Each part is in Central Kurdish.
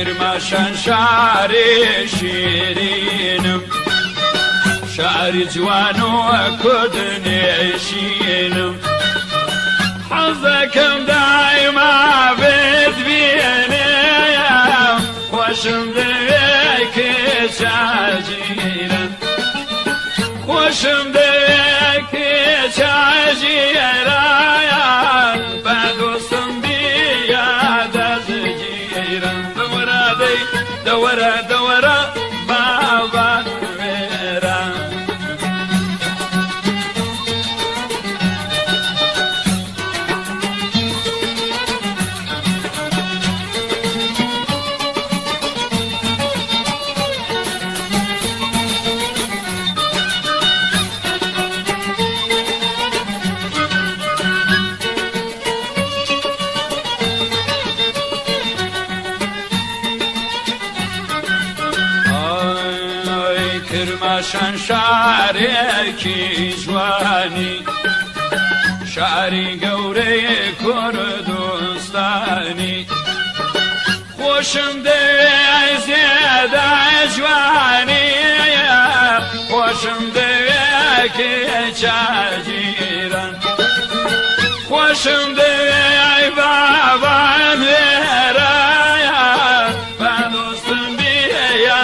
کرماشان شاری شیرینم، شاری جوان و کوردنشینم. حەزەکەم دایما بتبینم، خۆشم دەوێ کچە ژیرم، خۆشم دەوێ کچە ژیرایان، بە دۆستم بیە دەستگیرم. دەوەرە دەی دەوەرە دەوەرە بابان وێرە. کرماشان شارێکی جوانی، شاری گەورەی کوردستانی. خۆشم دەوێ زێدە جوانی، خۆشم دەوێ کچە ژیران، خۆشم دەوێ ئەی بابان وێرایە، بە دۆستم بیە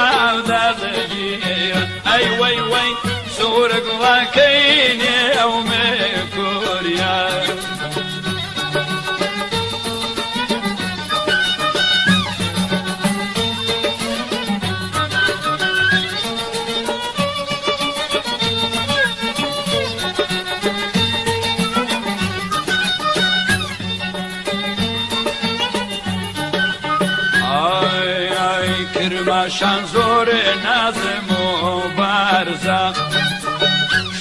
دەستگیرە. ئەی وەی وەی سوورە گوڵەکەی نێو مێکوریا. کرماشان زۆر نازم و بارزە،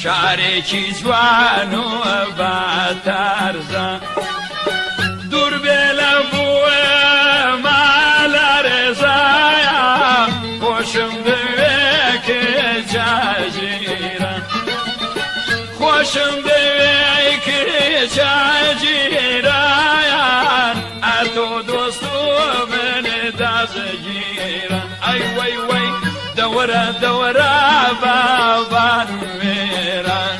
شارێکی جوان و باتارزە. دوور بێ لە بووە مالە ڕێزایە، خۆشم دەوێ کچە ژیرە، خۆشم دەوێ کچە ژیرایان، ئەتۆ دۆست و من دەستگیرە. ئەی وەی وەی دەوەرە دەوەرە بابان وێران.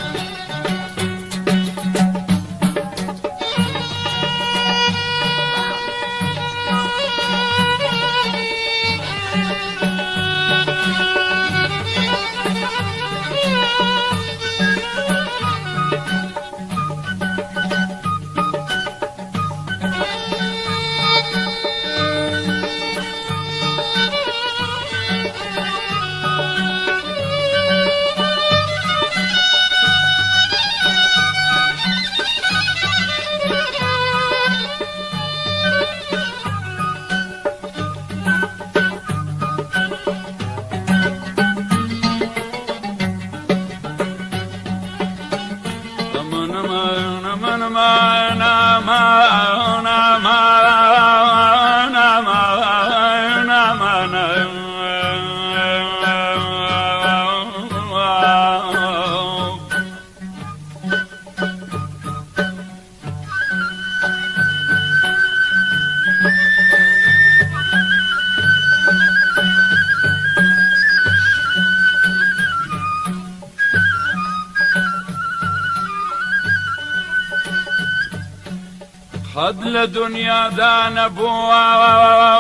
قەت لە دنیادا نەبووە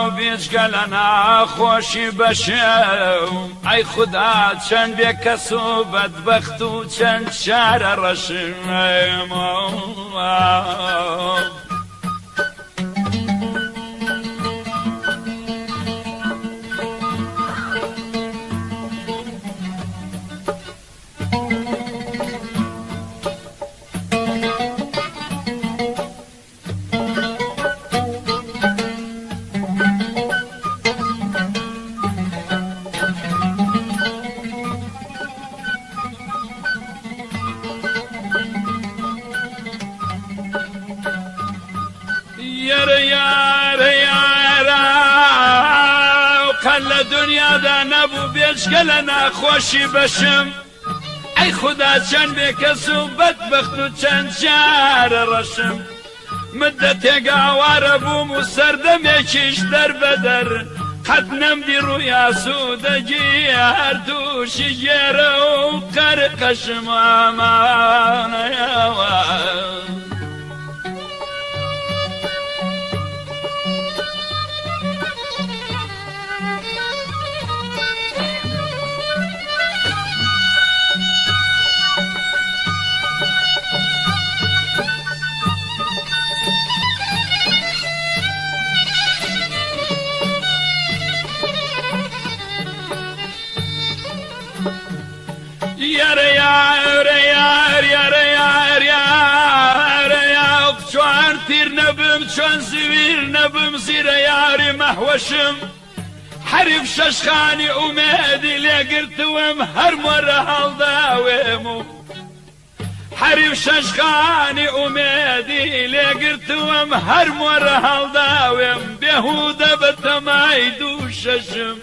و بێجگە لە ناخۆشی بەشێو. ئەی خودا چەند بێکەس و بەدبەخت و چەند چارە ڕەشم. یارە یارە یارە، قەت لە دنیادا نەبوو بێجگە لە ناخۆشی بەشم. ئەی خودا چەند بێکەس و بەدبەخت و چەند جارە ڕەشم. مدەتێک ئاوارە بووم و سەردەمێکیش دەربەدەر. قەت نەمدی ڕووی ئاسوودەگی هەر تووشی گێرە و قەرقەشم ئامانەیەوە. یارە یارە یار یارە یار یارە یا چوار تیر نەبم چۆن زویر نەبم زیرە یاری مەهوەشم حەریف شەشخانی ئومێدی لێگرتووم هەر مۆرە هەڵداوێم و حەریف شەشخانی ئومێدی لێگرتووم هەر مۆرە هەڵداوێم بێهوودە بە تەمای دوو شەشم.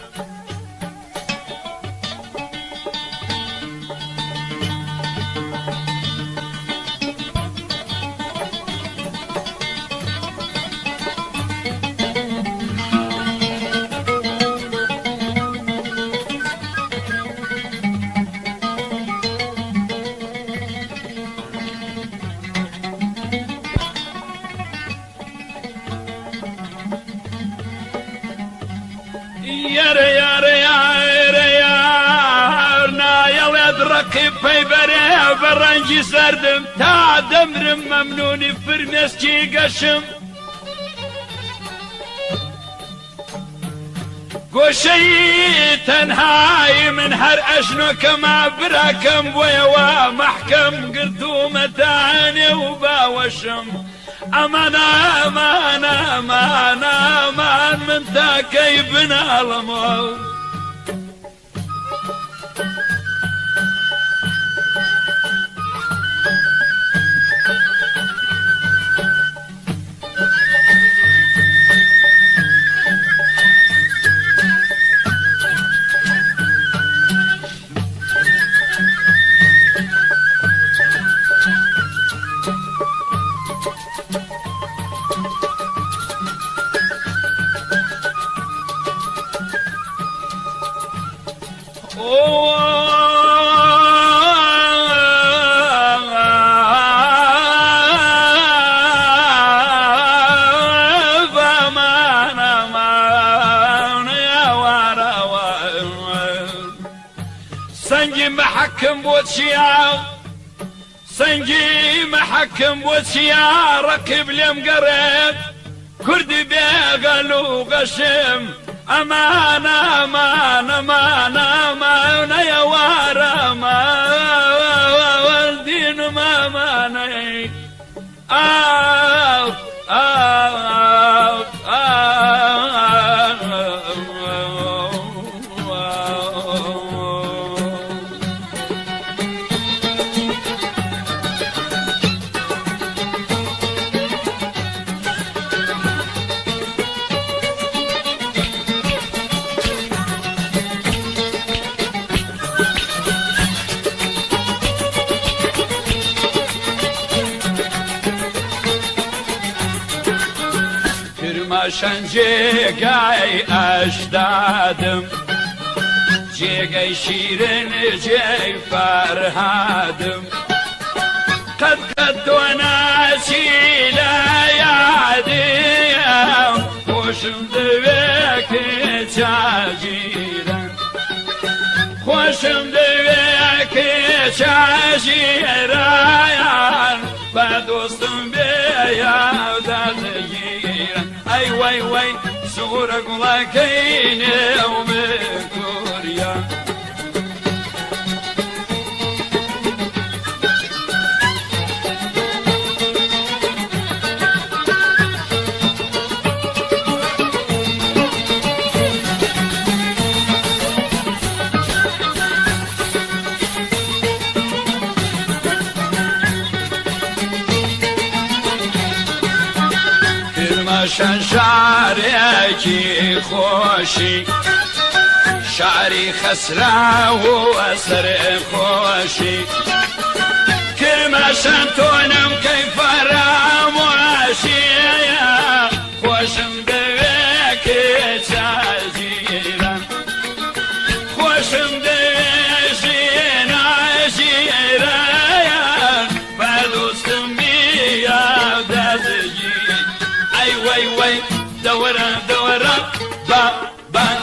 یارە یارە یارە یار نایەڵێت ڕقی پەی بەرێ بە ڕەنگی زەردم تا دەمرم مەمنونی فرمێسکی گەشم گۆشەی تەنهای من هەر ئەژنۆکەما براکەم بۆیەوە مەحکەم گرتوومەتانێ و باوەشم ئەمان ئەمان ئەمان ئەمان من تاکەی بناڵمەوە. سەنگی مەحەکم بۆ چیا سەنگی مەحەکم بۆ چیا ڕەقیب لێم گەڕێت کوردی بێگەل و غەشم ئەمان ئەمان ئەمان ئەمان ئەیەوارە ئەمان دینم ئەمانەی ئاو ئاو ئاو. کرماشان جێگای ئەشدادم جێگەی شیرن جێی فەرهادم قەت قەت تۆ ناچی لە یادیم خۆشم دەوێ کچاژیران خۆشم دەوێ کچاژیران بە دۆستم بێ یادەگیران ئەی وەی وەی سوورە گوڵەکەی نێو بکوریا. کرماشان شارێکی خۆشی شاری خەسرا و ئەسەر خۆشی کرماشان تۆ نەم کەی فەرامۆشیە خۆشم دەوێ کچاژیران دەوەرە دەوەرە با بان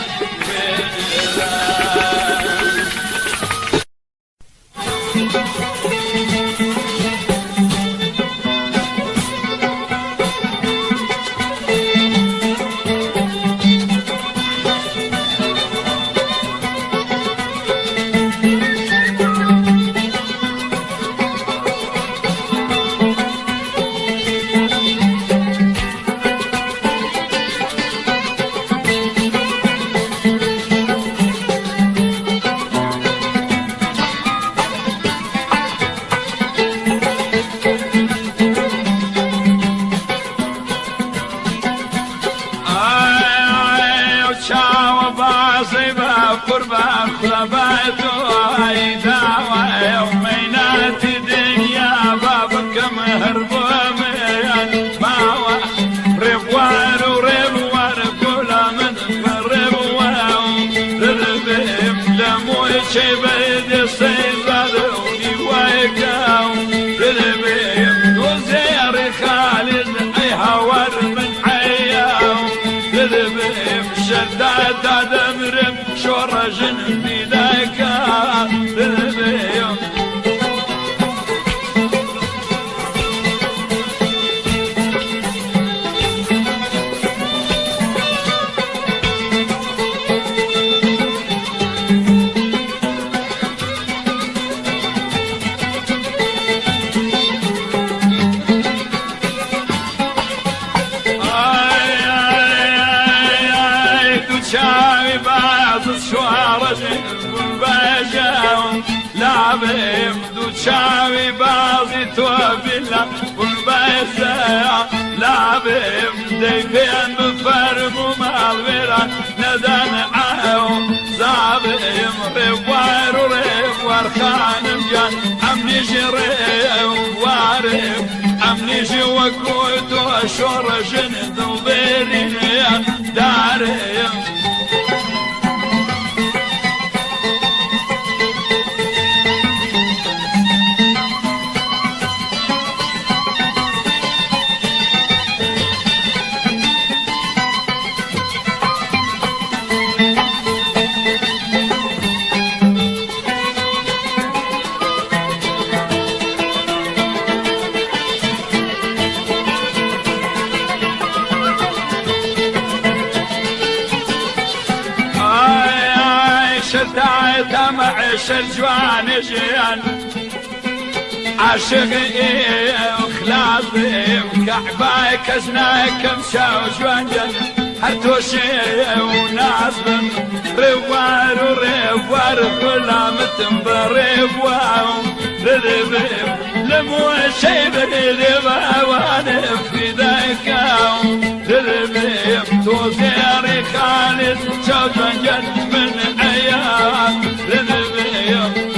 قربان خربات داوای مینات دنیا بابکم هربوم ماوا ربوار وربوار كل من ربوار ربم لمو شي بيد السيد وني وايكاو ربم وزير خالد اي هوار من حياو ربم شداد دمرم شورجن بلاك ربم لعبم دو چاوی بازی تو بیلا بلبایسا لعبم دی پێم بفەرموو ماڵوێران نەدان ئاو زابم ڕێوار و ڕێوار خانم گیان ئەمنیژی ڕێوارم ئەمنیژی وەکو تۆ شۆڕەژن دڵبێرینە دارم. عيش الجوان جيان عاشق وخلاص كعباي كزناك مشاو جوان جن هرتوشي ونازم روار وريوار كلامتم بريوار ربيب لمو شي بريوار في ذاك ربيب توزيري خالد شو جوان جن من ايام ربيب.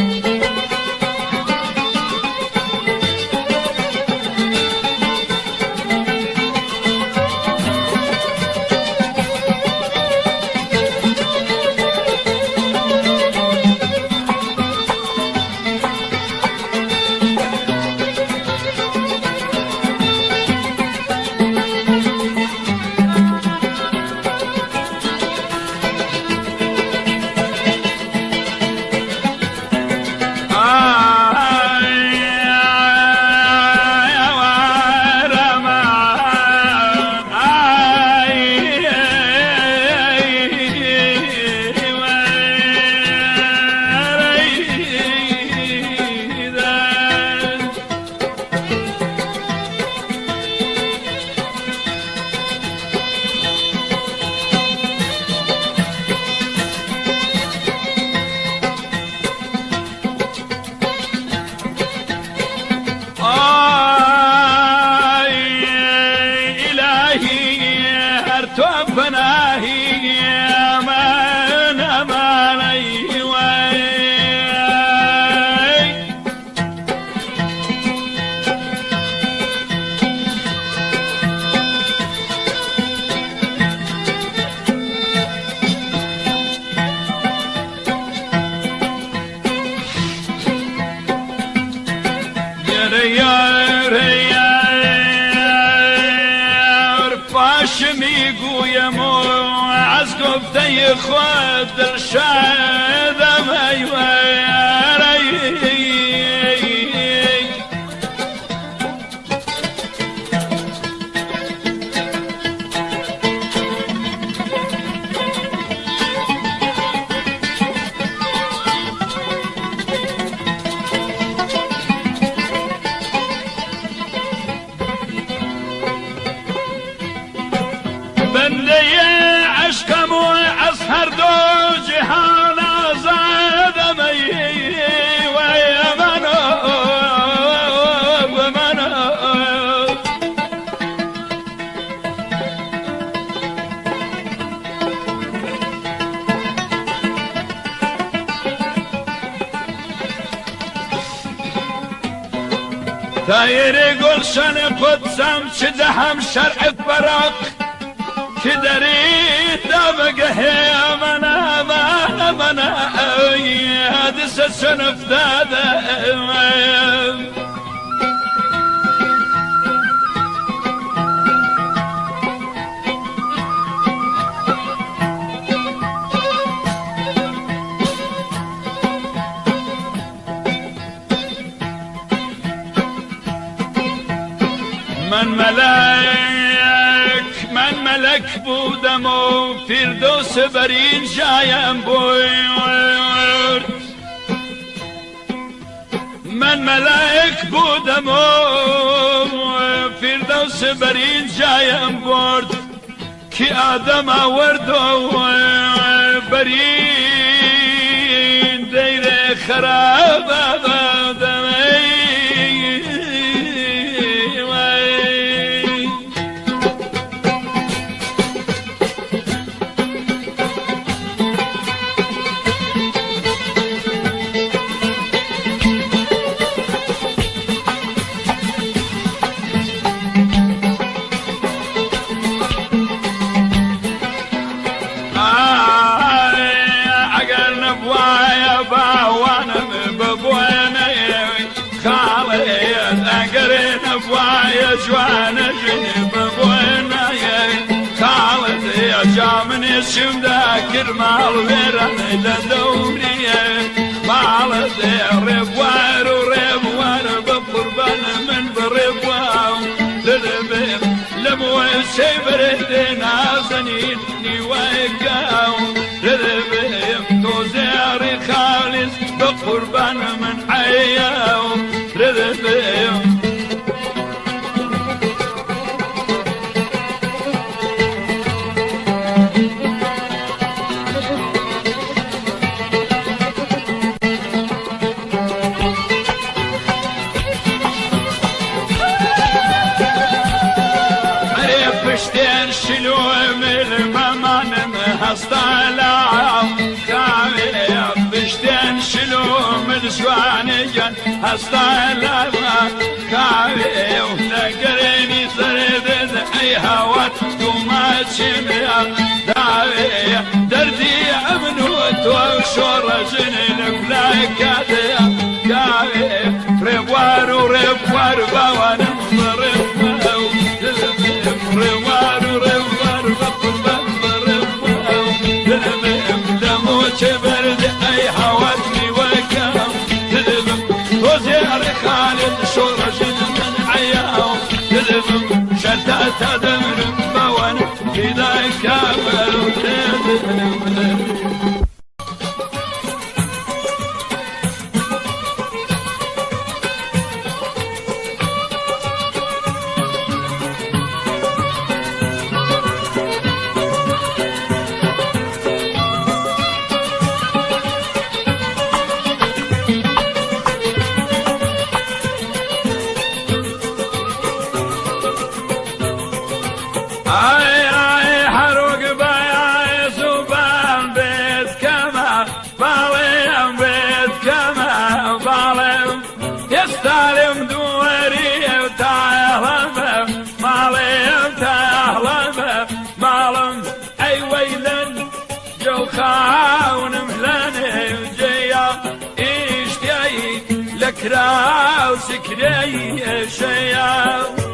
یم و از گفته خود دلشادم ای بنده عشقم و از هر دو جهان آزادم ای وای من و من. تایر گلشن قدسم چه دهم شرع فراق که داری دمگه من من من حادثه سنف داده. من ملک من ملک بودم و فردوس برین جایم بود. من ملک بودم و فردوس برین جایم برد که آدم آورد و برین دیر خراب آدم. جوانە ژنی ببوێنایە خاڵت جامنێشمدا کرد ماڵ وێرانە لە دەوریە ماڵت ڕێبوار و ڕێبوار بە قوربانە من بڕێبواو لەبێ لەموێ شەی بەرێ نازەنین نیوەیەکاو لەبێ تۆ زێڕی خاڵیس بە قوربانە من عەیاو لەبێ. هەستالەما کاوێ و لەگەرێنی سەرێ ئەی هاوات دوماچیمیا داوێ دەردی ئەمن و تۆ شۆڕەژنێ لە کولای کاتەیە کاوێ ڕێبوار و ڕێبوار باوانم بەڕێبوار ڕێبوار و ڕێبوار بە قوربان بەڕێبوار دلم لەمۆچێ بەرد ئەی هاوات میوەکەم دلم خالد شورجن من عياو دلم شتات دمر بوان في ذاك لكراو سكري شيا.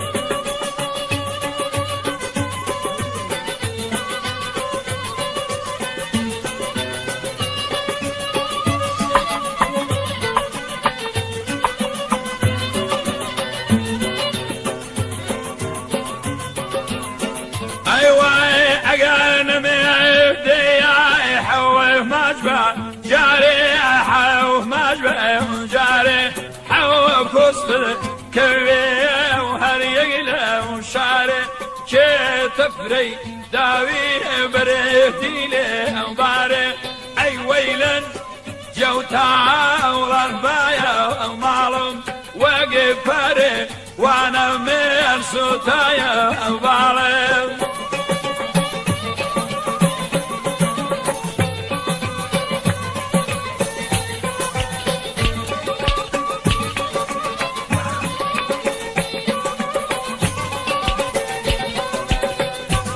کەوێ و هەر یەک لەو شارێ کێ تەفرەی داوی بەرێ دیلێ بارێ ئەی وەیلن جەوتاوڵان بایە ماڵم وەگێ پارێ وانە مێر سوتایە باڵێ.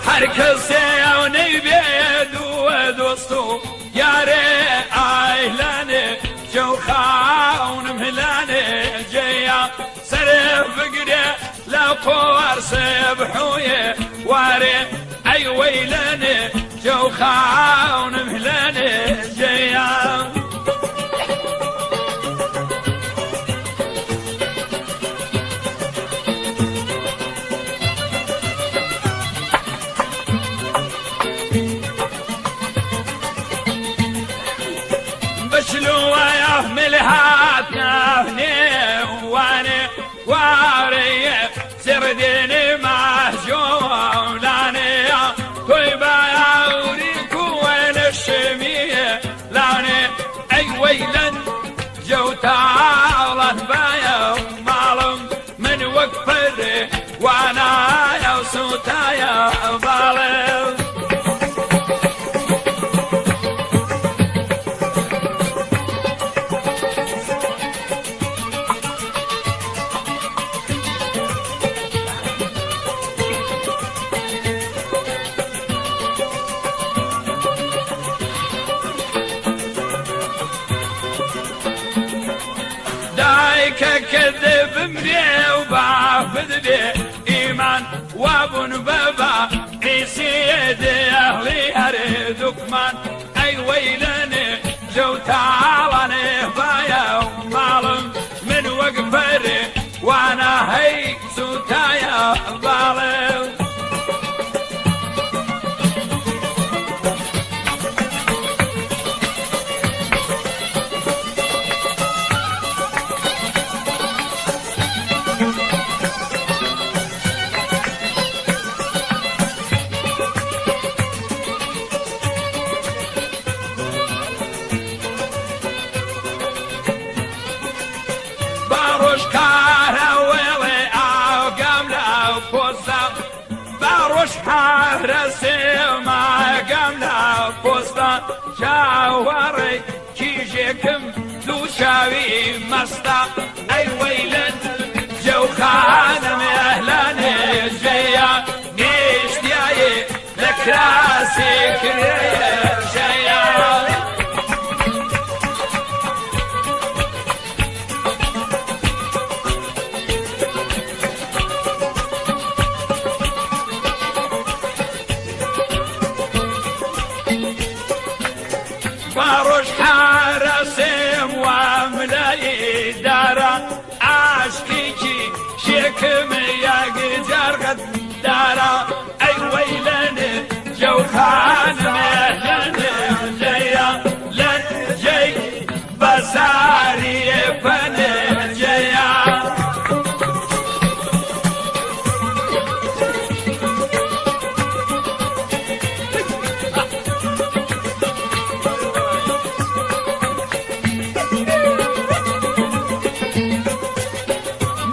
هەر کەسێ ئەو نەیبێ دووە دۆست و یارێ ئایلانێ جەوخاونم هلانێ جێیا سەرێ بگرێ لە قۆرسێ بحویێ وارێ ئەی وەیلانێ جەوخاونم هلانێ جێیا. بشلو يهمل هاتنا واني واري سرديني مهجولاني طيبة يوريك وين الشمية لاني أي ويلن جو تعالت بايا معلم من وقفري وانا يا سوتايا بالي. دایکە کردبم بێ و بافت بێ ئیمان وابوون بەبا عیسیە ئەهلی هەرێ دوکمان ئەی وەیلەنێ جەو تاڵانێ بایە و ماڵم من وەک بەرێ وانە هەی سوتایە باڵێ. حرەسێ ماگەم لە پۆستا چاوەڕێ کیژێکم دوو چاوی مەستا ئەی وەیلن جەوخانم ئەهلانێ جێیا نیشتیایێ لە کراسی کرێیە جێیا. باڕۆژ حرەسێم واملای دارە عاشقێکی شێکم یەکجار غەدارە ئەی وەیلەنێ جەوخانم ئەهلەنێ جێیا لەنجەی بەساریێ پەنێ جێیا.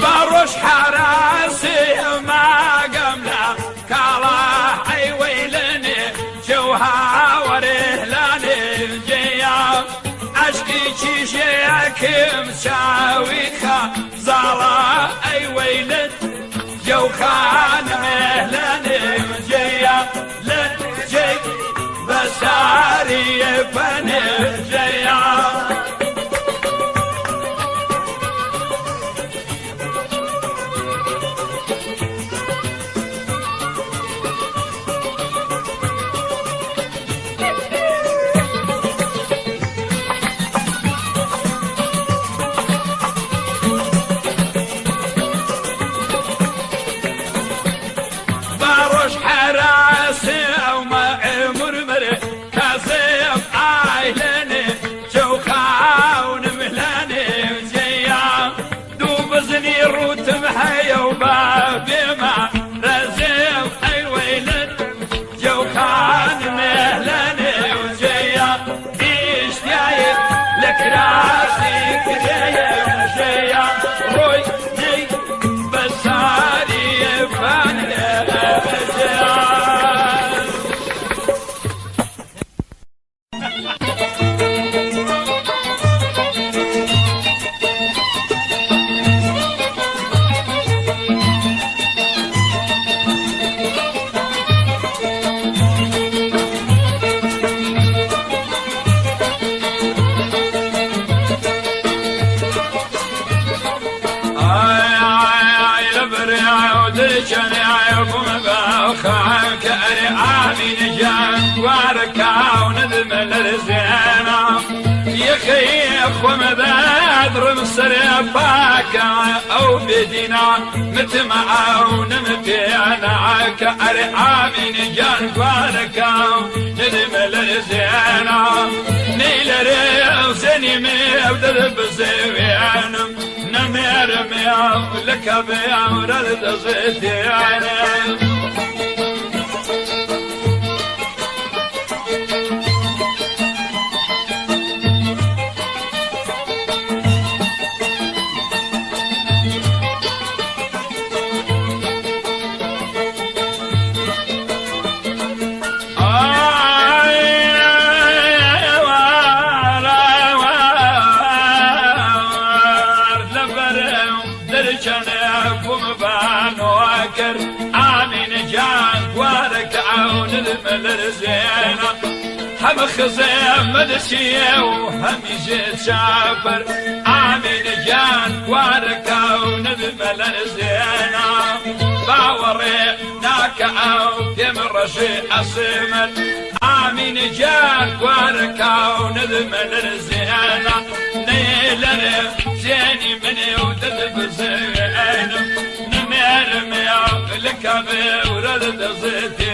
باڕۆژ حرەسێ ماگەم لە کاڵا ئەی وەیلنێ جەوهاوەرێ لانێ جێیا عەشقی چیژێکم چاوی خەزاڵا ئەی وەیلن جەوخانم لانێ جێیا لەنجەی بەساریێ پەنێ جێیا. گوارەکا و ندمە لەرزێنە یەخەی خۆمە دەدڕم سەرێ پاکە ئەو بێدینا متمە ئەو نم پێناکە ئەرێ ئامین گیان گوارەکا و ندمە لەرزێنە نەیلەرێ زێنی مێ دەدبزێوێنم نەمێرم لە کەبێ دەزێتێنم. هم خزم مدشي وهم جيت شافر آمين جان وارك وندم لرزينا باوري ناك أو يمرشي أصمر آمين جان وارك وندم لرزينا نيلر زيني مني ودد زين نمير لك ورد زيتي.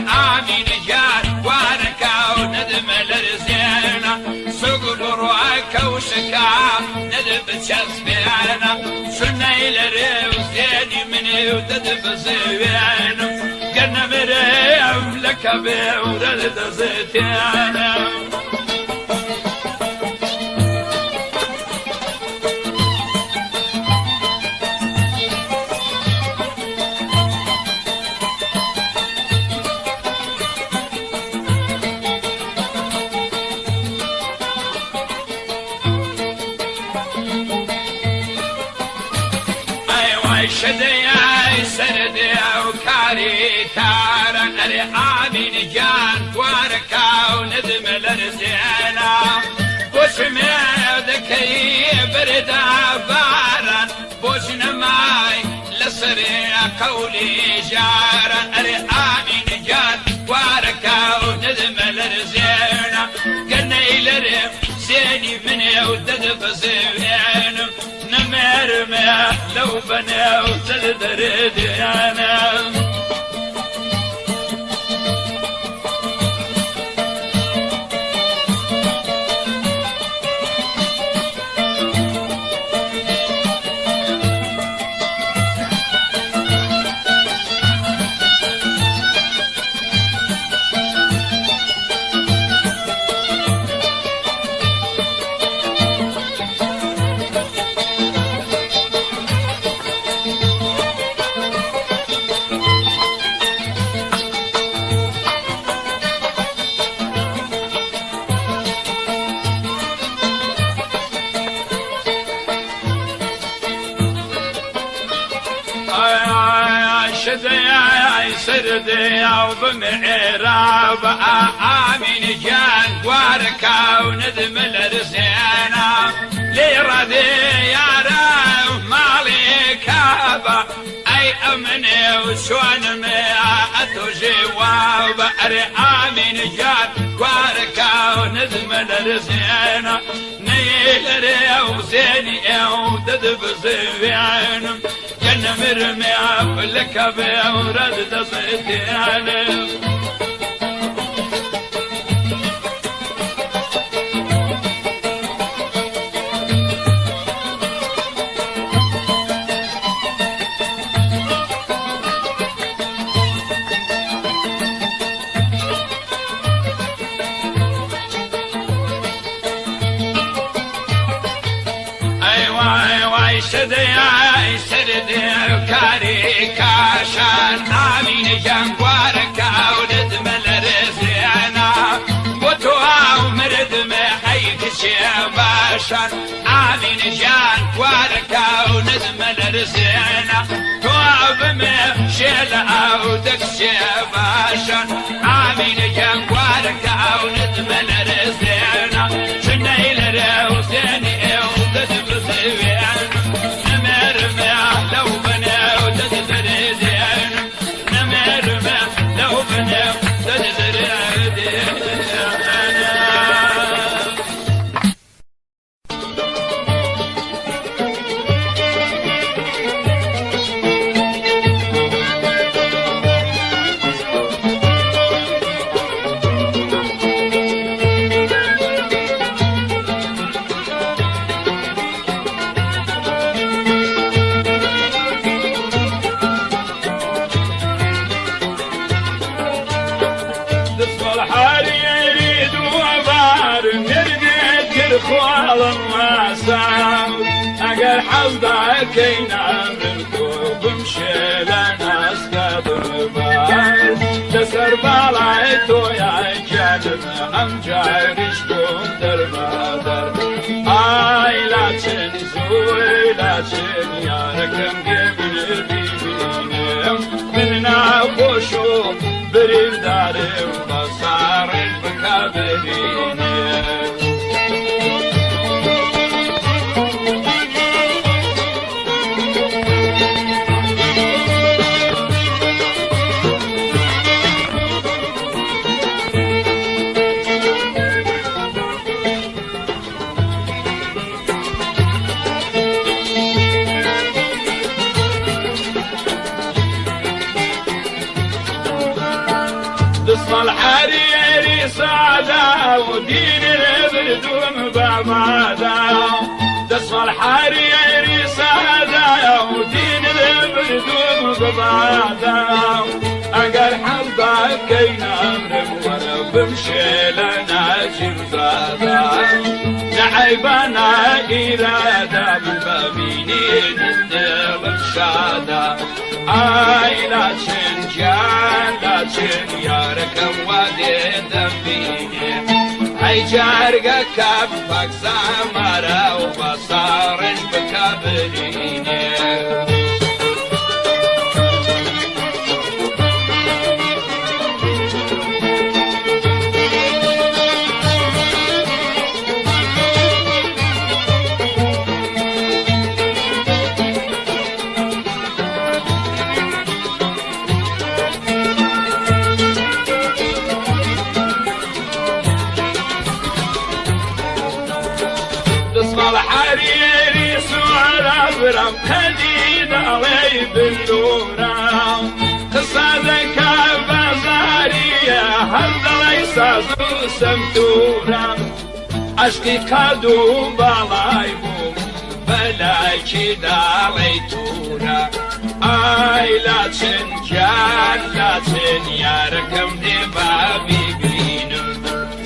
آمين جان واركا وندم لرزينا سقل رواك وشكا ندب تشسبينا سنة لريو زيني مني وددب زينا قلنا مريم لك بورد زيتينا. آمين جان واركا وندم لرزينا بوش ميدكي بردا بارا بوش نماي لسري قولي جارا آمين جان واركا وندم لرزينا قلنا إلرم زيني مني ودد بزين نمرمي لو بني وتدرد أنا. بمعراب آمين جان واركا وندم لرزينا لردي يا مالي كابا أي أمني وشون ما أتوجي وابأري آمين جان واركا وندم لرزينا نيل وزيني ودد بزيان جنة مرمي لك بورد صيتي. سدەیای سەردێ کاری کاشان ئامینە گیان گوارەکە و ندمە لە رزێنا بۆ تۆ ئاو مردمە ئەی کچێ باشان ئامینە گیان گوارەکە و ندمە لە رزێنا تۆ ئاو بمێ شێ لە ئاو دەکچێ باشان ئامینە گیان گوارەکە و ندمە لە رزێنا چنەی لە رێوزێنی ئێو دەدبزوێن نەمێرمێ لەو بنێو دەدزرێدێن نەمێرمێ لەو بنێو دەدزرێدێن. دسم الحريري دوبار مردت كرخوال واسع اگر حظ كينا مركوب مشي لناس كبربار لسر بالاي يا جانب ام جارش بوم دربادر اي لا تنزوي لا تن ياركم قبل بيبينم من ناخوشو بریندارم بەساڕێن بکابرینێ. دسم الحريري سادة ودين البردوم بابادا دسم الحريري سادة ودين البردوم بابادا اگر حظك كينا مرم بمشي لنا جرزادا نعيبنا إرادة بالبابيني ندل الشادة اي لا تنجان لا تن وادي دمبيني اي جارقة كفك سامرة وبصارن بكابريني. دسم الحريري سوارة برم خديد علي بالنورة قصة بازارية هرد ليس سمتورة عشقي قادو بالاي بوم بلاكي دالي تورة اي لا تنجان لا تنياركم دي بابي بينم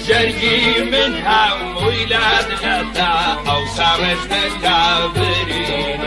جرجي من هم ولادنا تا او صارت كابرين.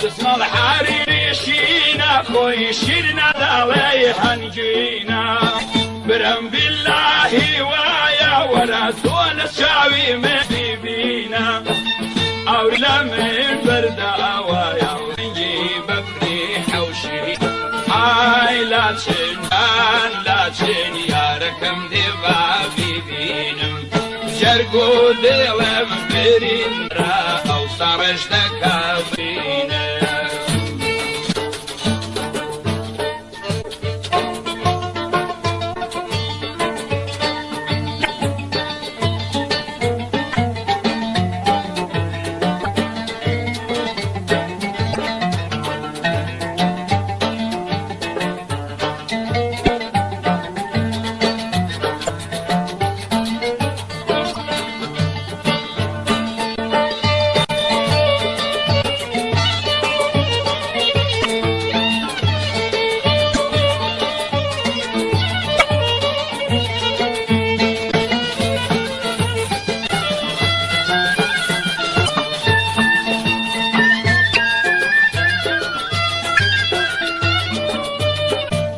دسم الحريري شينا خوي شيرنا دالي هنجينا برم بالله ويا ولا تون شاوي مبينا. ئاور لە من بەرداوایە ڕەنگی بەفری حەوشی ئای لاچن لاچن یارەکەم دێ با بیبینم جەرگ و دڵم بریندرا ئەو ساڕێژ دەکا برینم.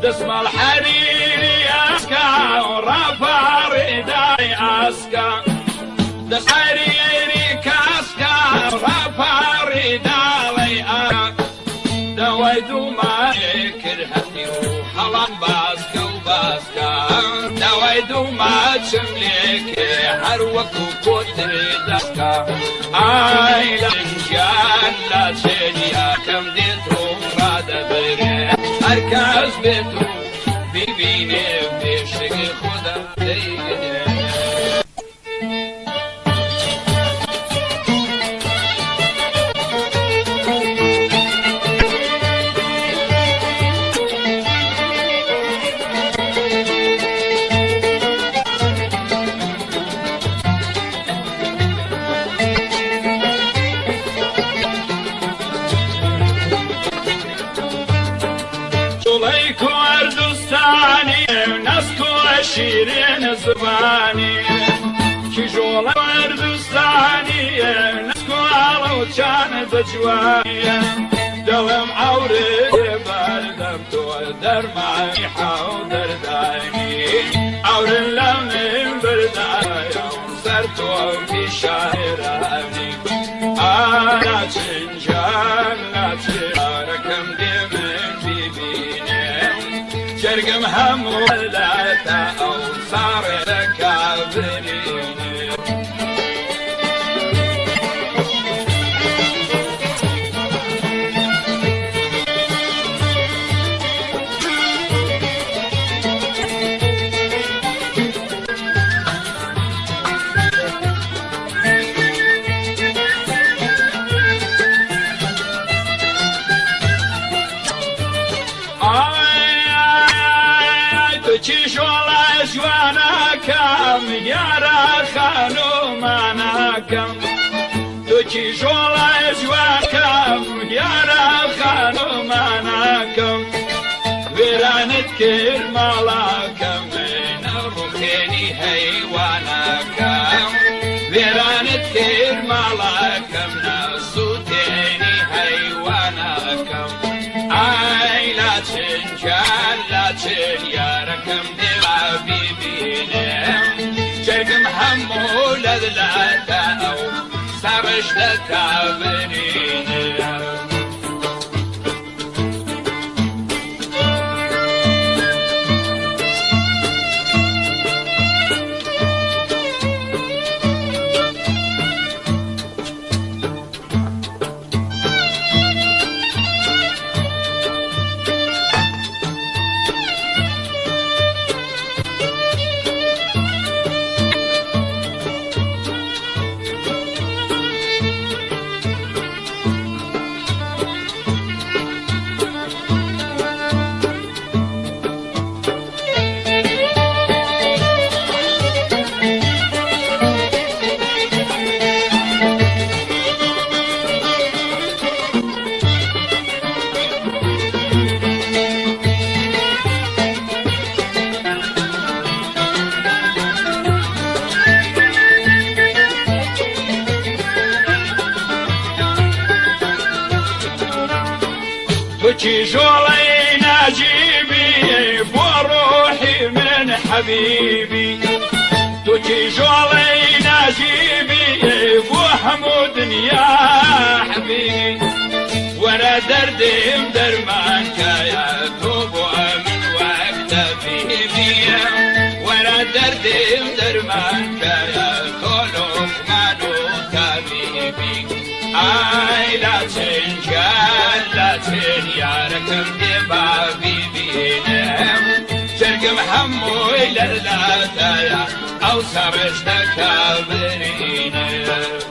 دەسماڵ حەریری ئاسکا ڕافع ڕێدای ئاسکا دەست حەریری کاسکا ڕافع ڕێداڵی ئاسکا دەوای دوومارێ کرد هەتی و هەڵام باسکە و باسکا داوای دووماچم لێکێ هەر وەکو کۆترێ دەسکا ئای لەنجان لاچێن یاکەم دێت و ڕادەبرێ هەر کەس بێت و بیبینێ بێشک خوددا دەیگرێ. جوڵەی کوردستانی نەسک و شیرین زبانی کیژۆڵە کوردستانی نەسک و ئاڵە و چانە بەجوانیە دڵم ئاورێ بەردەم تۆ دەرمانی حاو دەردانی ئاورن لە من بردایە سەر تۆ پیشارانی لاچن جان لاچن یارەکەم دێ من بیبینم جەرگم هەموو لاتە ئەو ساڕێ دەکا برینم. کیژۆڵە جوانەکەم یارە خانومانەکەم تو کیژۆڵە جوانەکەم یارە خانومانەکەم وێرانت کرد ماڵەکەم ڕوخێنی هەیوانەکەم وێرانت کرد ماڵەکەم نەسووتێنی هەیوانەکەم ئای لاچن جان لاچن یارەکەم دێوا بیبینم جەرگم هەموو لەدلاتە ئەو ساڕش دەکا برینم. تو کیژۆڵەی ناجیبی بۆ ڕۆحی من حەبیبی تو کیژۆڵەی ناجیبی بۆ هەموو دنیا حەبیبی وەرە دەردم دەرمان کایە تۆ بۆ ئەمن وەک تەبیبیە وەرە دەردم دەرمان کایە تۆ لوقمان و تەبیبی ئای لاچن گیان لاچن یارەکەم دێ با بیبینم جەرگم هەمووی لەلاتایە ئەو سەڕشتەکە برینم.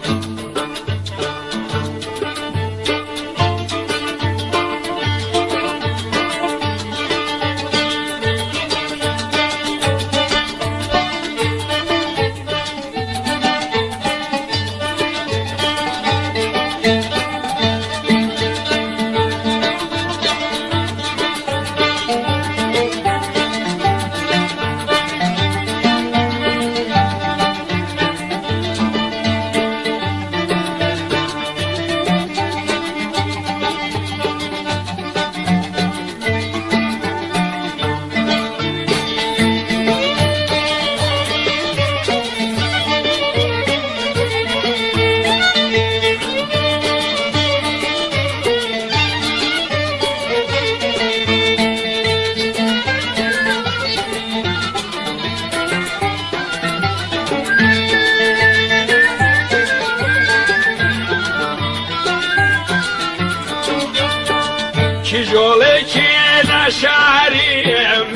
کیژۆڵێکی لە شاری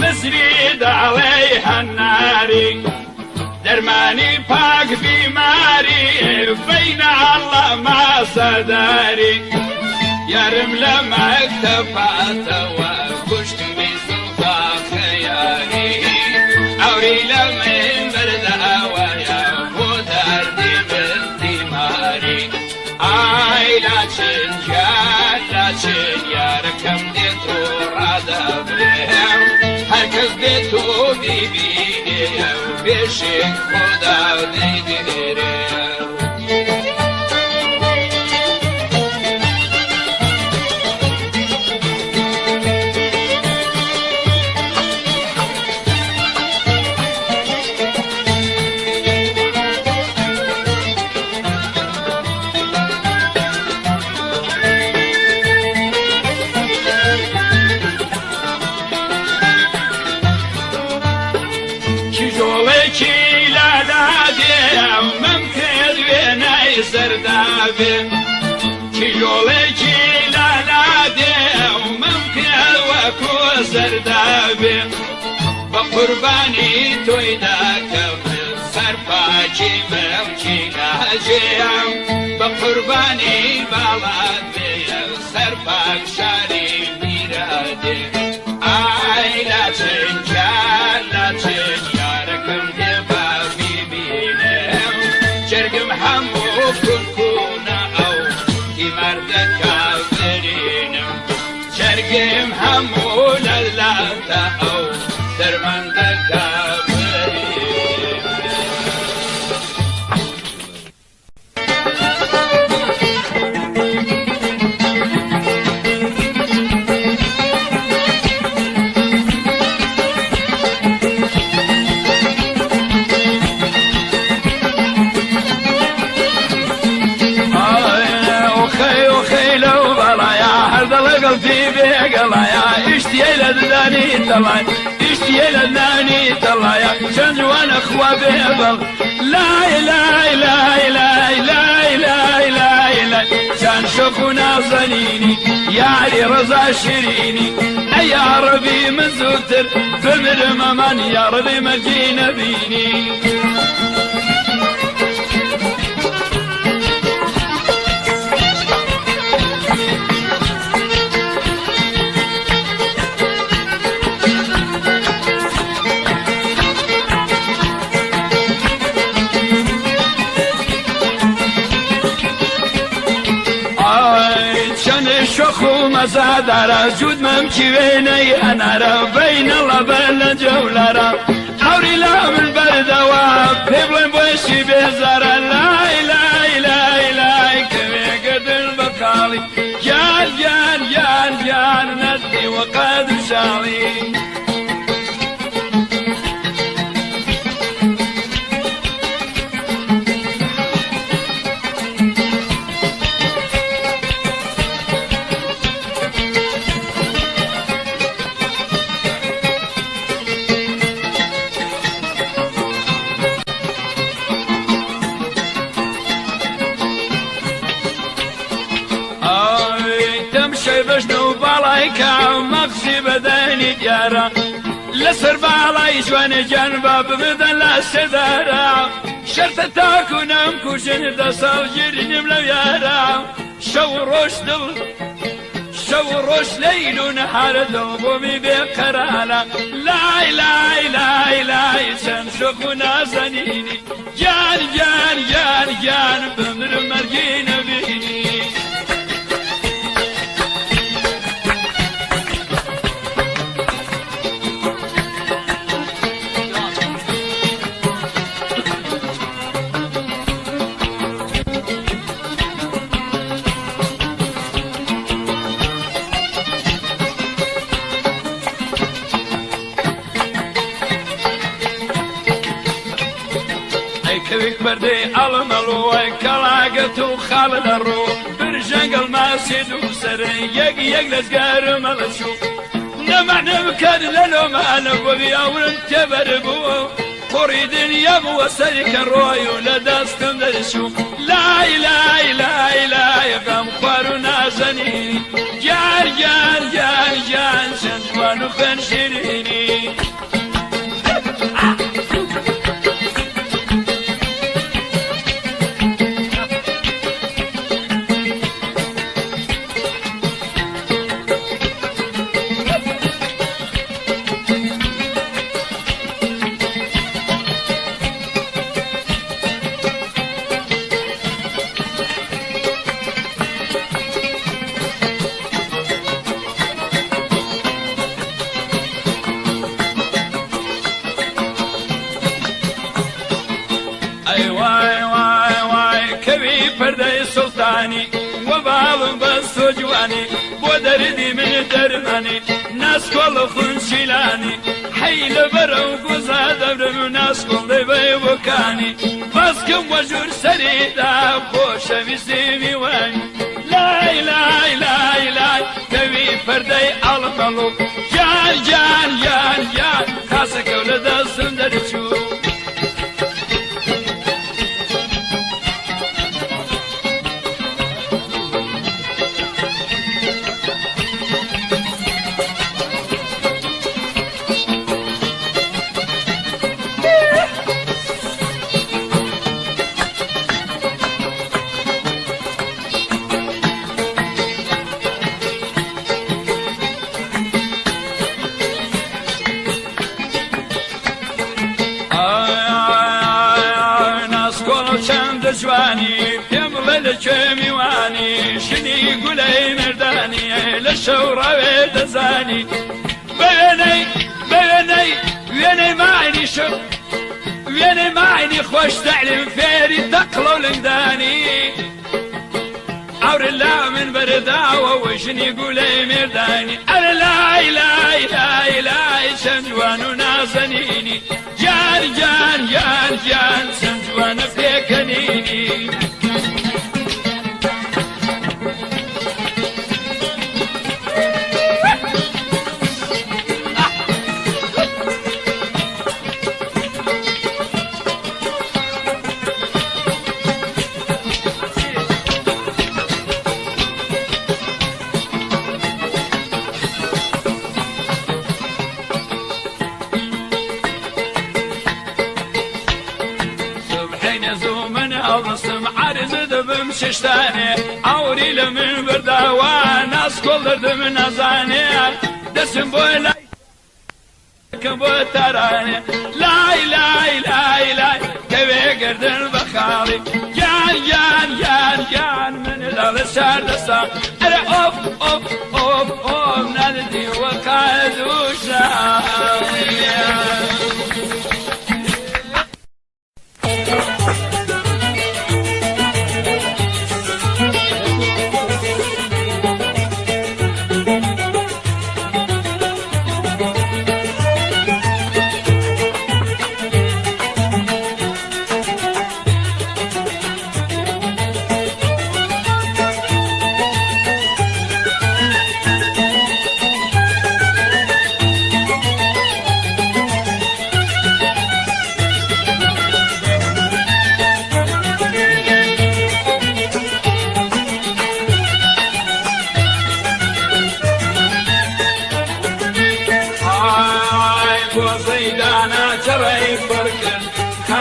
مزری داڵێی هەناری دەرمانی پاک بیماری بینە ئەڵڵە ماسەداری یارم لە مەکتەباتەوە کوشتمی زوڵفا خەیاری ئەوری لە من بەرداوەیە بۆ دەردی من تیماری ئای لاچن گیان لاچن یارەکەم دێت و ڕادەبرێم هەرکەس بێت و بیبینێ بێشێک خۆدا دەیدێرێ. کیژۆڵێکی لادادێ مەم کرد وێنای سەردابێ کیژۆڵێکی لالادێ مەم کرد وەکو سەردابێ بە قوربانی تۆی داکەم سەرپاکی مەمکی ناجێم بە قوربانی باڵات بێ سەرپاک شاری میرادێ ئای لاچن گیان لاچن یارەکەم دێ با بیبینم جەرگم هەموو کونکونە ئەو تیمەردەکە برینم جەرگم هەموو لەلاتە ئەو دەرمەندەکە برینم. ئۆخەی ئۆخەی لەو بەڵایا هەردە لەگەڵ تی بێگەڵایا ئیشتیەی لە ددانی تەڵای ئیشتیەی لە ددانی تەڵایا چەند جوانە خوا بێبەڵ لای لای لای لای لای لای لای لای چەند شەق و نازەنینی یاری ڕەزا شیرینی ئەی یاڕەبی من زووتر بمرم ئەمان یاڕەبی مەرگی نەبینی. چەند شۆخ و مەزادارە جوود مەمکی وێنەی ئەنارە بەینەڵە بە لە جەولارە ئەوری لە من بەردەوە پێ بڵێن بۆشی بێزارە لای لای لای لای کەوێ گردن بە خاڵی گیان گیان گیان گیان نەدی وەقەد شاڵی. ڕایکا مەغزی بەدەنی دیارە لەسەر باڵای جوانێ گیان با ببدەن لە سێدارە شەرتە تاکو نەمکوژن دە ساڵ گیرنیم لەو یارە شەو و ڕۆژ دڵ شەو و ڕۆژ لەیل و نەهار دڵ بۆمی بێ قەرارە لای لای لای لای چەند شۆخ و نازەنینی گیان گیان گیان گیان بمرم مەرگی نەبینی. ئەی کەوێک پەردەی ئەڵمەڵۆ ئەی کەڵاگەت و خاڵ لە ڕۆ برژەنگەڵ ماسی دوو سەرە یەک یەک لەزگارم ئەڵەچوو نەمانم کرد لە لۆمانە بۆ بیاورم تێبەر بوو قوڕی دنیا بووە سەری کە ڕۆی و لە دەستم دەرچوو لای لای لای لای غەم خوار و نازەنینی گیان گیان گیان گیان چەند جوان و خوێن شیرینی. ئەی وای وای وای کەوی پەردەی سوڵتانی وەباڵم بەس تۆ جوانی بۆ دەردی من دەرمانی ناسکۆڵ خونچیلانی حەی لە بەرەو گوزا دەبرم ناسکۆڵ دەیبەی بۆکانی بەسکم وە ژوور سەریدا خۆشەویستی میوانی لای لای لای لای کەوی پەردەی ئەڵمەڵو گیان گیان گیان گیان خاسەکەو لە دەستم دەرچوو. جوانی پێم بڵێ لە کوێ میوانی ژنی گولەی مردانی لە شەو ڕاوێ دەزانی بەوێنەی بەوێنەی وێنەی ماعنی شەو وێنەی ماعنی خۆش تەعلیم فێری تەقڵە و لنگدانی ئەورە لا من بەرداوە و ژنی گولەی مێردانی ئەرە لای لای لای لای چەند جوان و نازەنینی گیان گیان گیان گیان چەند جوانە پێکەنینی. سبحینە زوو من هەڵدەستم عەرز دەبم ششتانێ ئاوری لە من برداوە ناسکۆڵ دەردم نازانێ دەچم بۆ لای کەم بۆ تارانێ لای لای لای لای کەوێ گردن بە خاڵی گیان گیان گیان گیان من لەڵە شار دەسا ئەرە ئۆف ئۆف ئۆف ئۆف ناردی وەقاد و شاڵیە.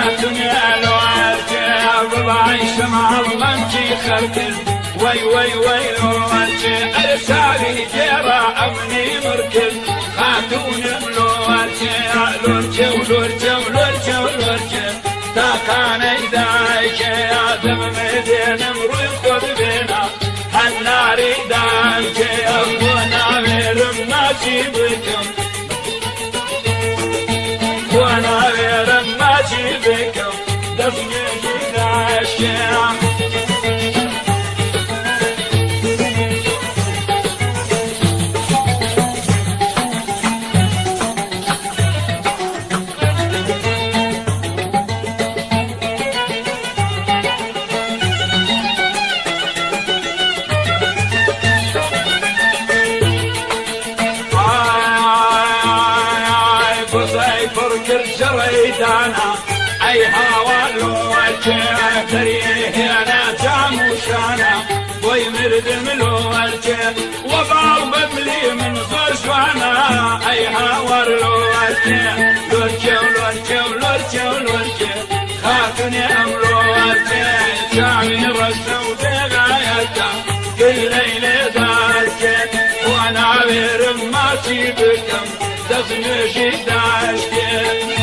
خاتوني لوارجي ببعي شمال ممشي خركز وي وي وي لوارجي أرسالي جيرا أمني مركز خاتون لوارجي لورجي ولورجي ولورجي ولورجي تاقاني دايكي آدم مدين مروي خذ بينا هالناري دانكي أخونا ميرم ماشي بكم وانا غيرم ماشي بكم دفني داشكي. أي هوا لوجه تريه أنا جاموشانا ويمرد ملوجه وبعض بملي من زرشوانا أي هوا لوجه لوجه لوجه لوجه لوجه خاتني أملوجه شامي رسو بغايته كل ليلة دارجه وأنا عبير ما بكم دزنجي داشكي.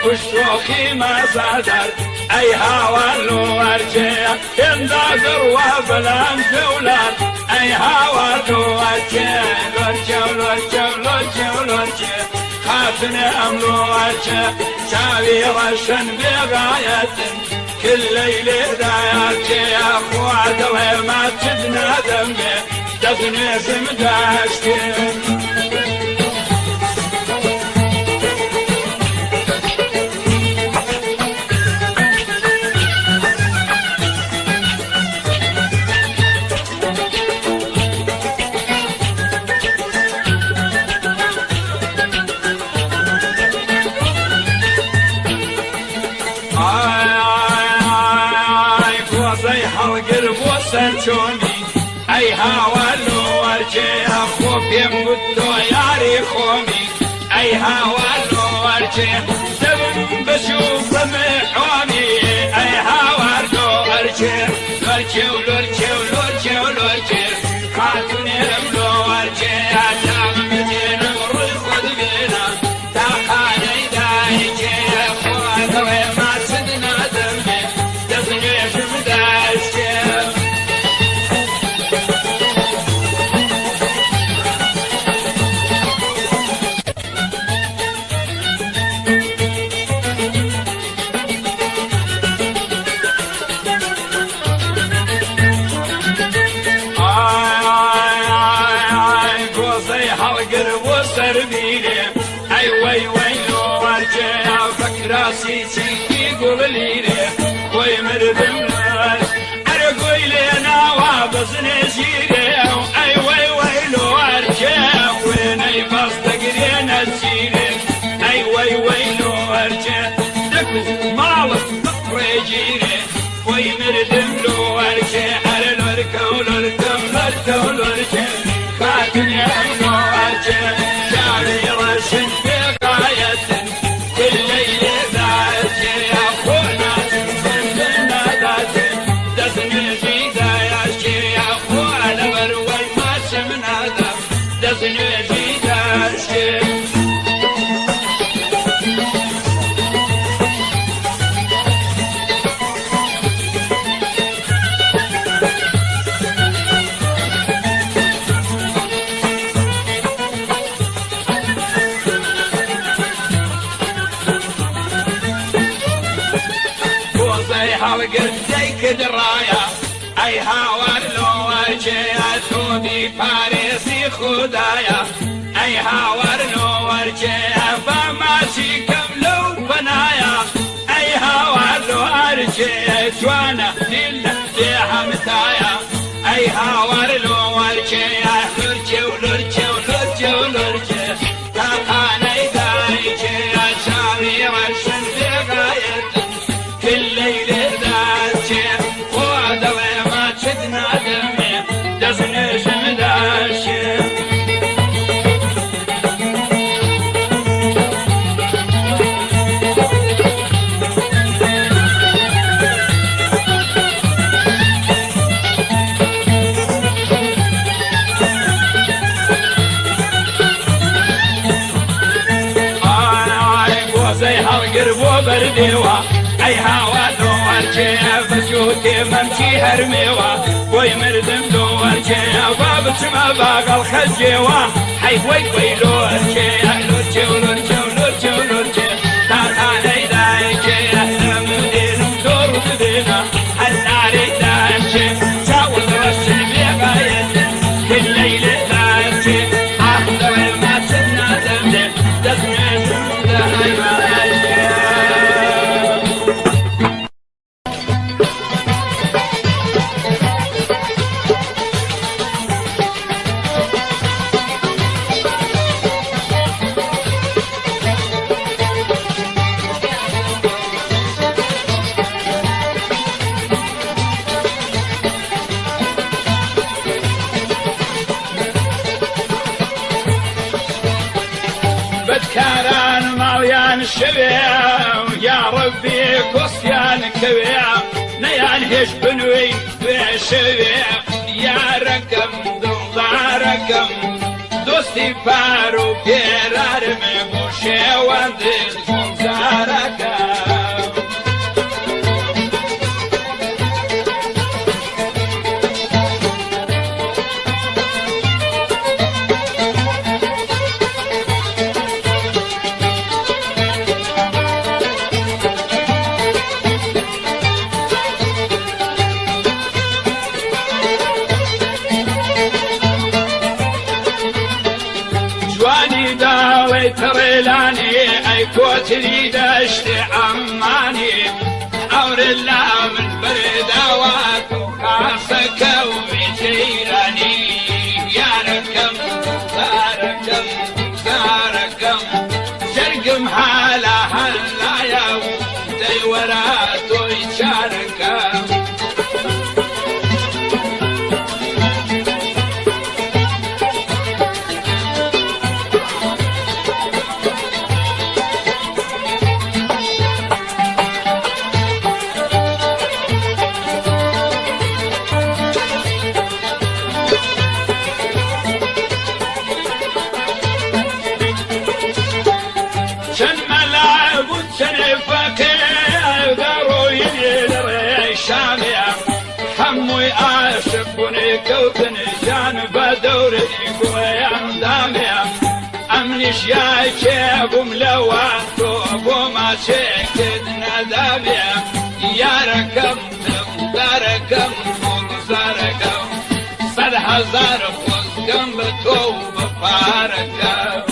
وشوخي ما صدر أي هوا لورجي يندقر وبلان جولان أي هوا لورجي لورجي لورجي لورجي لورجي خاتني أم لورجي شاوي رشن بغاية كل ليلة دايرجي أخوات ما تدنا دمي دفني سمداشتي. أي هوا لورجي أخو بيم قدو ياري خومي أي هوا لورجي دم بشوف محومي أي هوا لورجي لورجي ولورجي ولورجي ولورجي خاتوني لورجي أتام مدين مروي خذ بينا تاقاني دايجي أخو أدوي ما سدنا دمي دفني شمداشكي. أي هوا لورجي أتوبي باريسي خدايا أي هوا لورجي فماشي كم لو بنايا أي هوا لورجي جیهانە دیلە بێ هەمتایە ئەی هاوار لۆ وەرچێ لورچێ و لورچێ و لورچێ و لورچێ تاقانەی دایکێ چاوی ڕەشن بێغایەتن کلەی لێ داچێ خۆ دەڵێ ماچت نادەمێ دەستنوێژم داشێ. ئای گۆزەی هەڵگر بۆ بەردێوە ئەی هاوا لۆوەرچێ بەجووتێ مەمچی هەرمێوە بۆی مردم لۆوەرچێ با بچمە باگەڵ خەجێوە حەی وەی وەی لۆرچێ لۆرچێ و لۆرچێ و لۆرچێ و لۆرچێ تاقانەی دایکێ لەمدێنم تۆڕ بدێنە هەلارەی داچێ چاوت ڕەشن بێغایەتن کلەی لێ داچێ ئاخ دەڵێ ماچت نادەم لێ دەستنوێژم دای ماچێ. بەدکاران ماڵیان شەوێ یا ڕەبی کۆسیان کەوێ نەیان هێش بنوێی دوێ شەوێ یارەکەم دڵدارەکەم دۆستی پار و پێرارم بۆ شێواندت گوڵزارەکەم. جوانی داوەی تڕێلانی ئەی کۆتری دەشتی عەممانی ئەورە لا من بەرێداوات و خاسەکە و جەیرانی یارەکەم زارەکەم زارەکەم جەرگم هالا هەلایە و دەیوەرا تۆی چارەکەم. چەند مەلا بوون چەند فەقێ دەڕۆین لە ڕێی شامێ هەمووی عاشق بوون کەوتن جان بە دەوری گوڵیان دامێ ئەمنیش یاکێ بووم لەوان تۆ بۆ ماچێکت نەدامێ یارەکەم دڵدارەکەم گوڵزارەکەم سەد هەزار خۆزگەم بە تۆ و بە پارەکەم.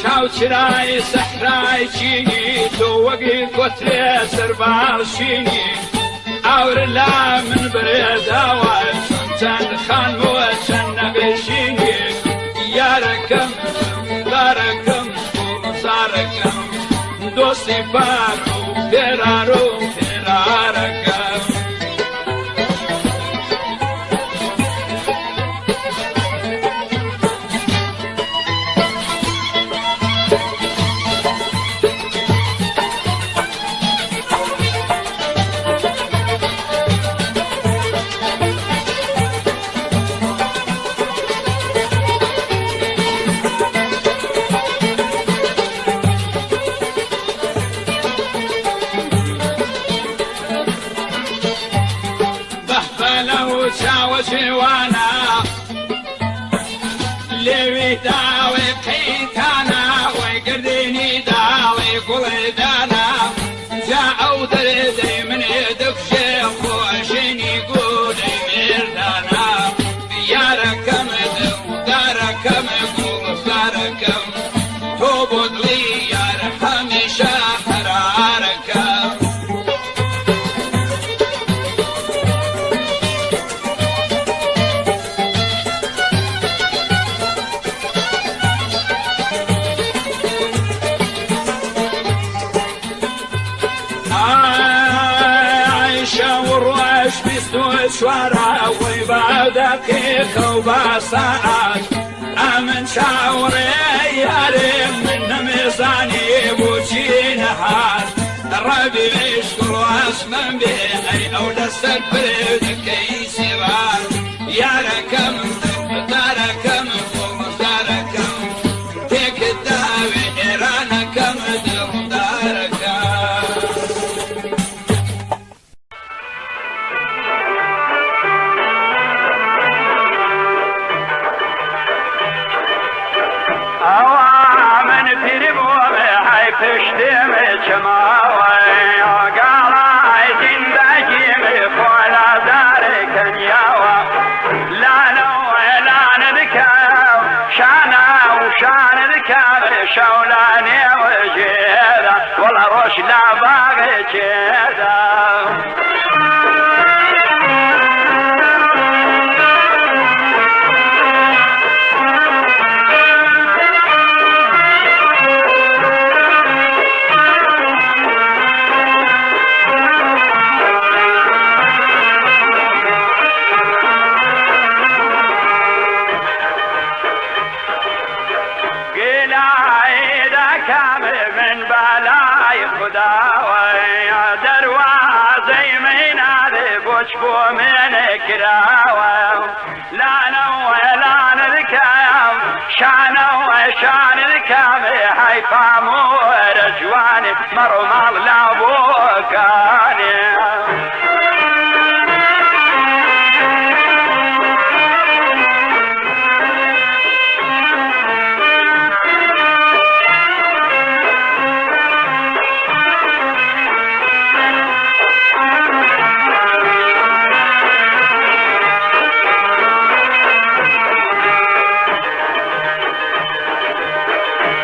چاوچرای سەحرای چینی تۆ وەگی کۆترێ سەرباڵشینی ئاور لا من برێداوە چەند خانمەوە چەند نەبێشینی یارەکەم دارەکەم زارەکەم دۆستی پار و پێرار و پێرارەکەم. بۆ دڵی یار هەمیشە قەرارەکە. عیشە و ڕۆژ 24 وەی بە دەقیقە و بە سەعات ئەمن چاوەڕێ یارێ من نەمێزانی بۆچی نەهات ڕەبی عشق ڕاستمم بێ ئەی ئەو لەسەر پردەکەی سیڕات یارەکەم دڵدارەکەم دڵدارەکەم تێکت داوێ ئێرانەکەم دڵدارەکەم. ئەوە من پیر بووم هەی پشتێم چماوە گاڵای زیندەگیم خۆلا دارێ کەنیاوە لانەوە لانە دکەم شانە و شانە دکەم شەولانێ وەژێرە وەڵا ڕۆژ لە باغێ چێدا. گلای دەکەم من بەلای خوداوە دەروازەی مینادێ بۆچ بۆ من کراوە لانەوە لانە دکەم شانەوە شانە دکەم هەی پامۆرە جوانێ مەڕۆ ماڵ لا بۆکانێ.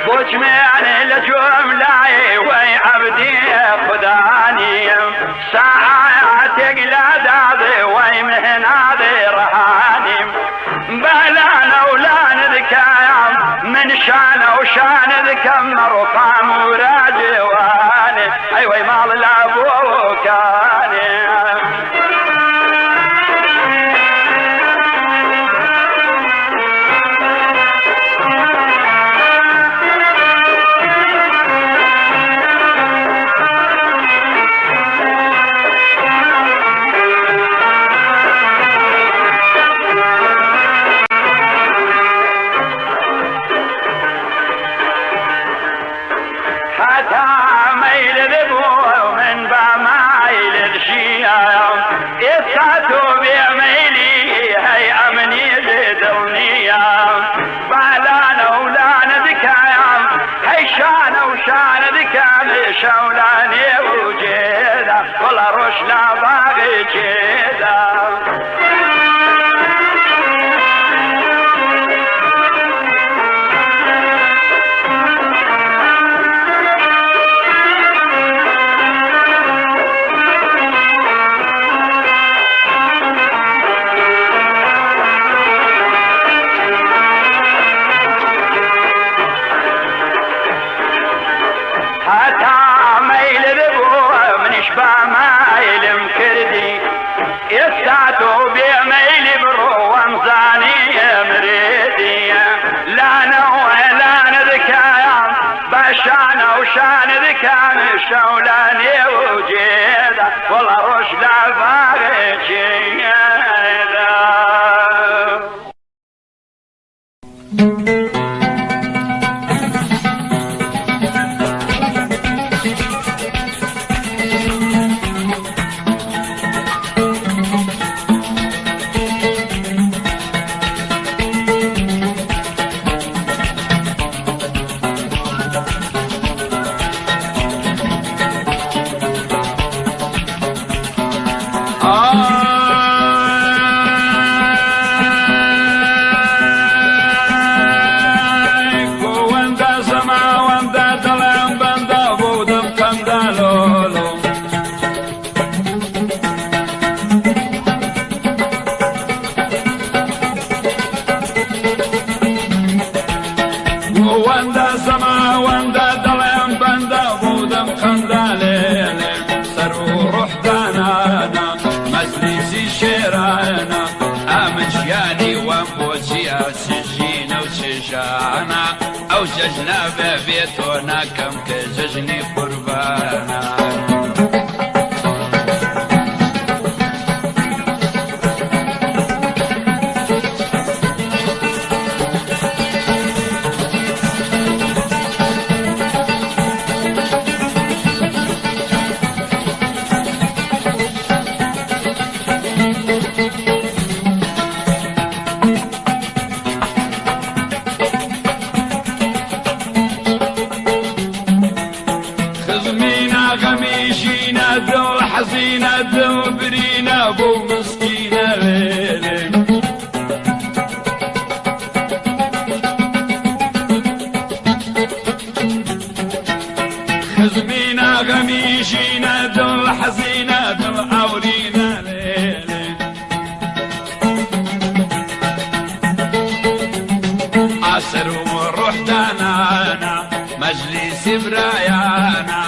بۆچمێنێ لە جۆم لای وەی عەبدی خودانیم ساعتێک لە دادێ وەی مهنادێ ڕەهانیم بەلانە و لانە دکەم من شانە و شانە دکەم مەڕۆ پامورا جێوانێ ئەی وەی ماڵ لە بۆکانێ. حتى ميل ذبو من بمايل الشيام إساتو بميلي هي أمني زدونيا بالانا ولانا ذكايا هي شان وشان ذكام شولاني وجيدا والله رش لا باغي جيدا. حتى ميل ذبو من شبا مايل مكردي يسعتو بميل برو ومزاني مريدي لا نوع لا نذكايا بشان وشان ذكان شولاني وجيدا والله رش لا باغي جيدا. جەژنە بەبێ تۆ ناکەم کە جەژنی قوربانە. خزمینە غەمیشینە دڵ حەزینە دڵ برینە بۆ مسکینە وێلێ. خزمینە غەمیشینە دڵ حەزینە دڵ ئاورینە لێلێ. ئاسەر و ڕۆحدانانا مەجلیسی برایانە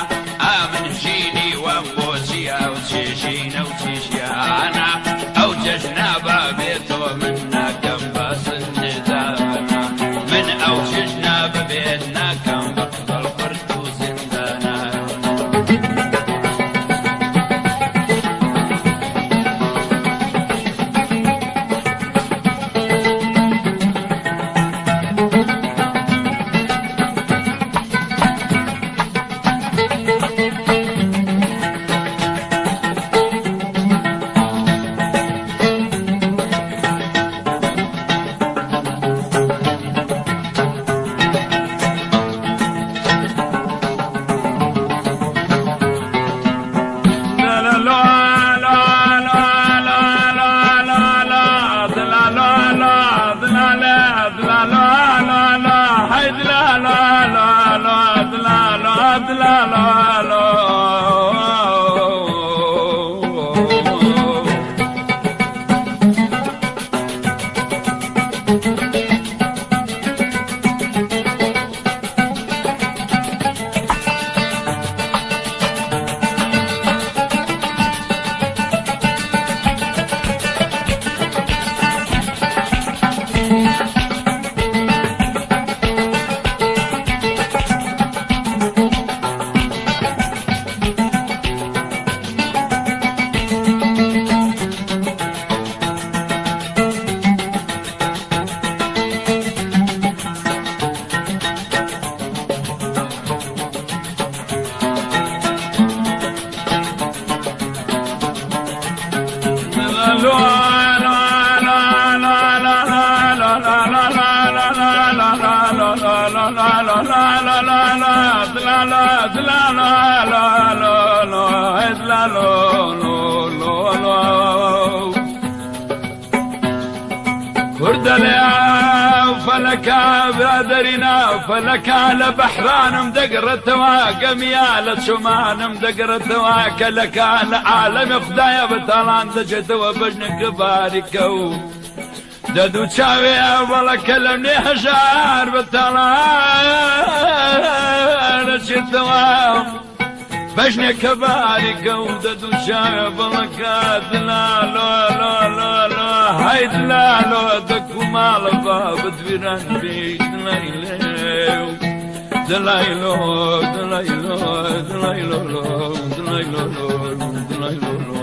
ئامن ژینی وەم بۆچی ئەو چێژینە و چێژیانە ئەو جەژنە بابێتەوە من ناکەم باسندانە من ئەو جەژنە ببێت ناکەم بەقبەڵ قرد و زیندانە. فەلەکا لە بەحرانم دەگڕێتەوە گەمیا لە چۆمانم دەگڕێتەوە کەلەکا لە عالەمی خدایە بە تاڵان دەچێتەوە بەژنەکە باریکە و دەدوو چاوێ بەڵەکە لەم نێ هەژار بە تاڵان دەچێتەوە بەژنێکە باریکە و دەدوو چاوێ بەڵەکە دلا لۆ لۆ لۆ لۆ هەی دلا لۆ دەکو ماڵە با بدویران بی دلای لێو دلای لۆ دلای لۆ دلای لۆ لۆ دلای لۆ لۆ دلای لۆ لۆ.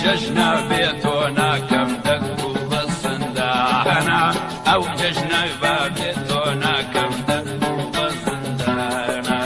جەژنە بێ تۆ ناکەم دەنگ و بەزندانە، ئەو جەژنە با بێ تۆ ناکەم دەنگ و بەزندانە.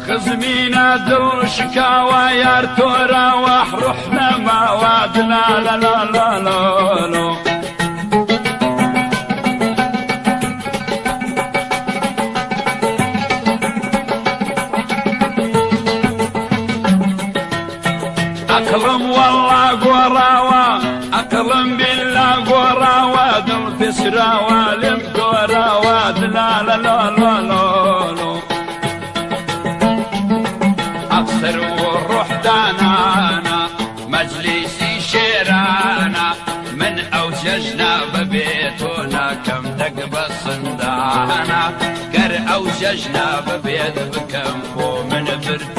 خزمینە دڵ شکاوە یار تۆراوە ڕوح نەماوە دلا لا لا لا لا لا. ئەقڵم وەڵا گۆڕاوە، ئەقڵم بیلا گۆڕاوە، دڵ پسراوە لێم دۆراوە دلا لا لا لا لا لا. ئەفسەر و ڕۆح دانانە مەجلیسی شێرانە، من ئەو جەژنە بەبێ تۆ ناکەم دەگ بەسندانە، گەر ئەو جەژنە بەبێت بکەم بۆ من برد.